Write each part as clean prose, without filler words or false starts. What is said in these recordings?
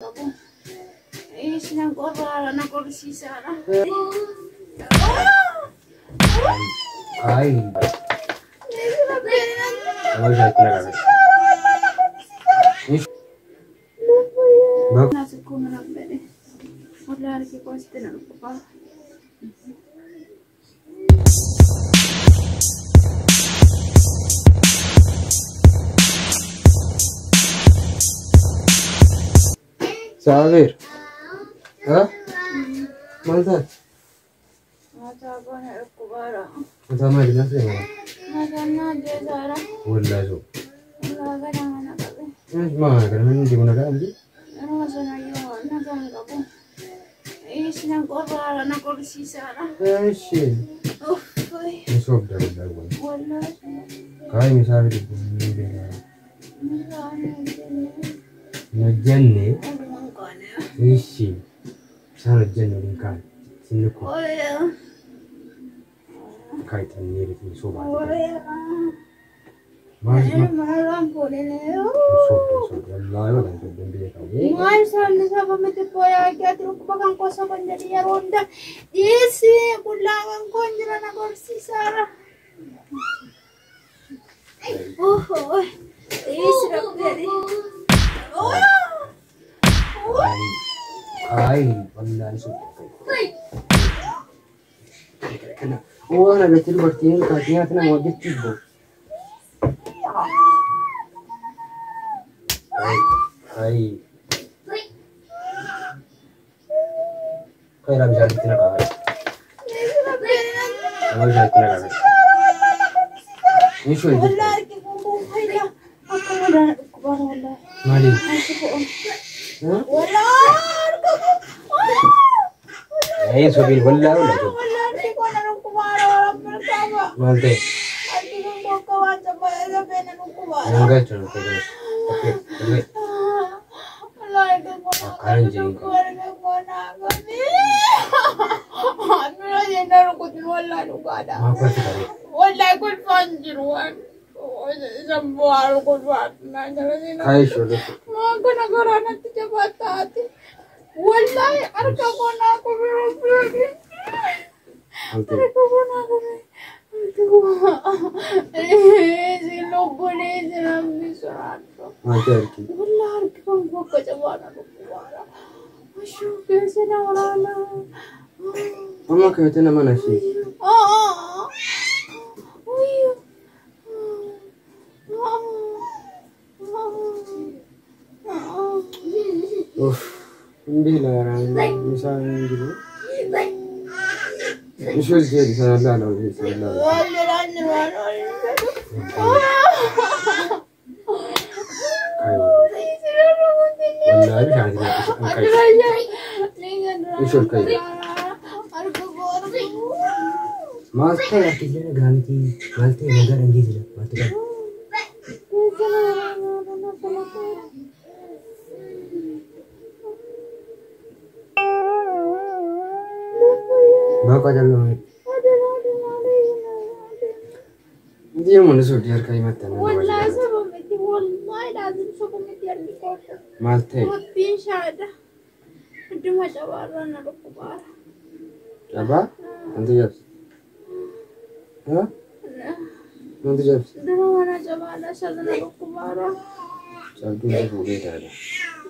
Qabu. Isinan qorraara na qorrisiisaadha. Ay. Nama bishaan itti naqame. Saabir. Ha? Maal taate? Mataa koona dhukkubaara. Mataa maali maal ta'e maal? Mataan na ajjeesaara. Wallaahi soo. Wallaahi ganama na qabe. Maa kana namni deemu nagaa miti? Yeroo sanayyuu nagaan qabu. Isinan qorraara na qorrisiisaadha. Eshi. Uff. Ni soobda wallaahi wallaahi. Wallaahi. Kaayii misaa fi dubbii beekaa. Misaa ni hojjenne. Hin hojjenne. Odumaan kaane. Eshi. Isaan hojjenne waliin kaane. Sinni kun Wayyaa. kaayixannee ritiin sobaate. Wayyaa. Maal maal? Maal fuudhine. Soobda soobda wallaahi wallaahi soobda beekaa. Maal isaan saba miti booyaa ati dhukkuba kan koo soban jedhi yeroo hunda dhiisi qullaa kan koo hin jira na gorsiisaara. Dhiisi rabbi. Ay, wallaahi soobda. Kana waan agartee dubartiin kaatee nyaata nama hojjechuuf bahu. Ay, ay. Kairaa bishaan itti naqaa. Nama bishaan itti naqaa. Ni shoo Wallaahi harki kun kun fayyaa akka madaala dhukkubaara wallaahi. Maali? Harki kun. Wallaahi harka kun. Ee sobiin wallaahi wallaahi. Wallaahi harki kun na dhukkubaara rabbi kaaba. Maal ta'e? Harki kun akka waan cabaa na dhukkubaara. Nan galchu nan ta'e. Okay, okay. Akkaan jiru. Maa kolfi qabee? Kaayee shoollee. Maal ta'e? Maal ta'e harki? Wallah harki kan koo akka cabaadha dhukkubaadha. Ashuu keessa na waraana. Amma kaayatee nama nashee. Uff, hin beela bishaan hin jiru. Ishee jedhi sana laala hojii sana laala. Wallaahi bishaan itti naqee. Ishee ol ka'e. Maal ta'e harki jira gaamiti? Maal ta'e nagaa dhangeessisa? Maal ta'e? Baqa jal'aa. Deemu ni soobdii harka himattan. Wallahi saba miti, wallahi laazim saba miti harki koo. Maal ta'e? Rabbiin shaada. Idduma cabaarraa na dhukkubaara. Cabaa? Wanti jabsi? Ha? Wanti jabsi? Dura mana cabaadha sada na dhukkubaara. Cabduun si fuudhee taate.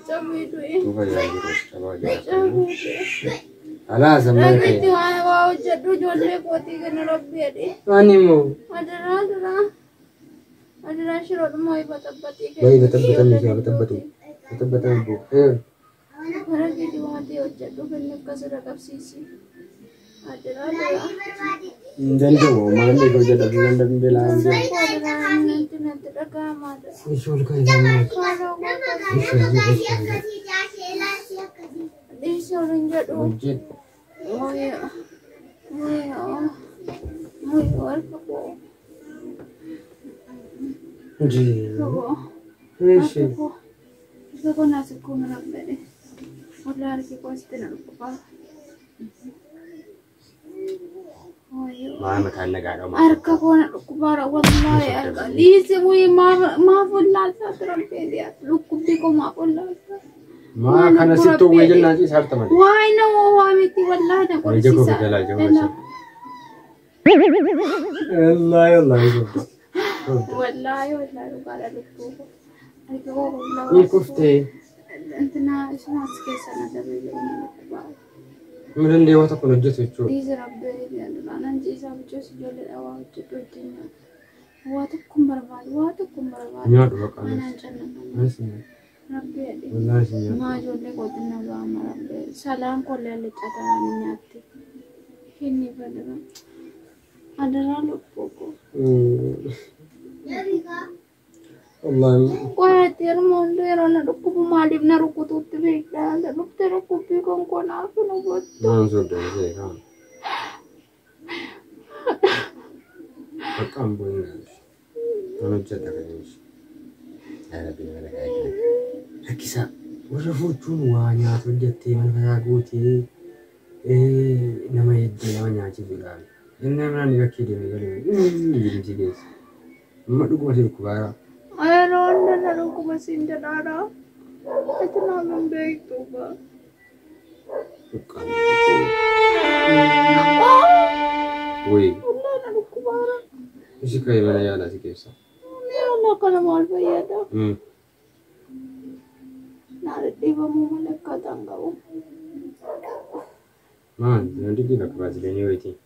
Cabii du'e. Duuba yaa jiru cabaa jira. Cabii du'e. Alaa sammaa Rabbitti ta'e. waan waa hojjedhu ijoollee kootii kenna rabbi jedhe. Ani immoo Adaraa adaraa. Adaraa shiroodhuma wayii baxabbaxii baay'ee baxabbatame jira baxabbatu. Baxabbatame boo. Ee Mana keetii waan ta'e hojjedhu kenni akkasirra qabsiisi. Adaraa adaraa. Hin danda'u maal eeguu jedha danda'u beelaa hin jiru. Adaraa natti natti dhaga'amaadha. Ishee ol ka'e gaammaa. Ishee hojii Dhiisi ol hin jedhu. hojjedhu. Wayyaa. Wayyaa. Wayyaa harka koo. Hojii. Koo. Ishee. Harka koo naasif koo na rabbedhe. Wallah harki koo asitti na dhukkubaa. Wayyaa. Maal mataan nagaadha. Harka koo na dhukkubaara wallahi harka. Dhiisi wayii maaf wallaaltaa turan feedee dhukkubbii koo maaf wallaaltaa. Maa kana sitti owwee jennaan ciisa harta malee. Waay nama waa miti wallaahi na Ija koo qorrisiisa. jalaa ija koo. Wallaahi wallaahi sobda. Sobda. Wallaahi wallaahi dhugaadha lubbuu koo. Harki koo wallaahi. Ni kuftee. Intina isuma as keessa na dabee jiru na dhukkubaa. Nama danda'e waan tokko hojjetu jechuudha. Dhiisi rabbee duraan ciisaa bichoos ijoollee waa hojjedhu wajjin nyaata. Waa tokko hin barbaadu waa tokko hin barbaadu. Nyaadhu baqa. Anaan cannaqamu. Anis nyaadhu. Rabbi jedhe. Wallaahi si nyaadhu. Maa ijoollee kootiin na baama rabbi. Salaan kollee allichaa ta'anii nyaatti. Kenni badara. Adaraa lubbuu koo. Wallaahi. Qo'aatti yeroo hundi yeroo na dhukkubu maaliif na rukutuutti beektaa? Dhuftee dhukkubbii konkolaaf nu goottu. Naan sobda ishee kaan. Bakka hin bu'in gaariidha. Kan hojjedha kan inni. Rakkisaa warra fuuchuun waa nyaata hojjettee mana fayaa gootee nama hedduu nama nyaachisuudhaan. Inni nama namni bakkee deemee galee jedhamsi keessa. Amma dhuguma si dhukkubaara. Yeroo hunda na dhukkuba siin jedhaadha. Ati naaf hin beektu ba. Dhukkubaan. Wayii. Wallaahi na dhukkubaara. Isi ka'ee mana yaalaa si keessa. Mi'oon akkana maal fayyada? Na dhidhiibamuu malee akkaataa hin qabu. Maal nama dhidhiiba qabaatilanii wayitii.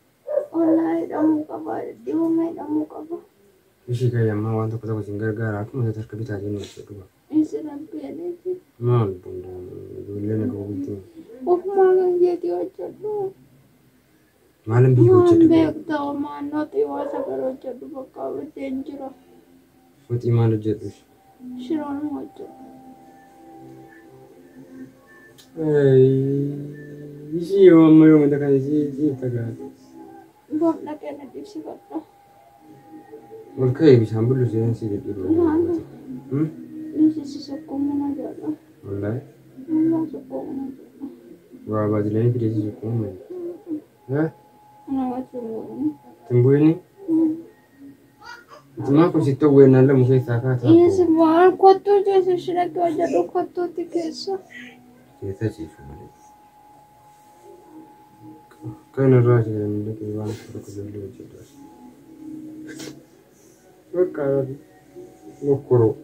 Wallaahi hidhamuu qaba. Dhidhiibamee hidhamuu qaba. Ishii ka'ee ammaa waan tokko tokko siin gargaara akkuma isa harka bitaatiin hojjedhu. Dhiisi rabbi jedheeti. Maal bunda ijoollee na qabu bultii. Ofumaa kan keetii hojjedhu. Maalin biyya Waan hojjedhu? beektaa maannoo xiwaa sagal hojjedhu bakka biteen jira. Waxii maal hojjedhu? Shiroon hojjedhu. Ishii yoo amma yoo mata kan ishii ishii tagaata. Boom dhaqee na dhiibsifadha. Ol ka'ee bishaan bullu seenan si dhidhiibu. Dhiisi si sukkuumuu na jedha. Wallaahi. Wallah sukkuumuu na jedha. Waa baazileen fidee si sukkuumu malee. Namatti hin bu'u. Timbuini? Itimaa kun sitti owweenaan lamu keessaa kaataa. Dhiisi maal kottuu jechuun shiraqee hojjedhu kottuutti keessa. Keessa ciisu malee. Kan irraa jiran dhaqee waan tokko ijoollee hojjedhu. Bakka mokkoroo.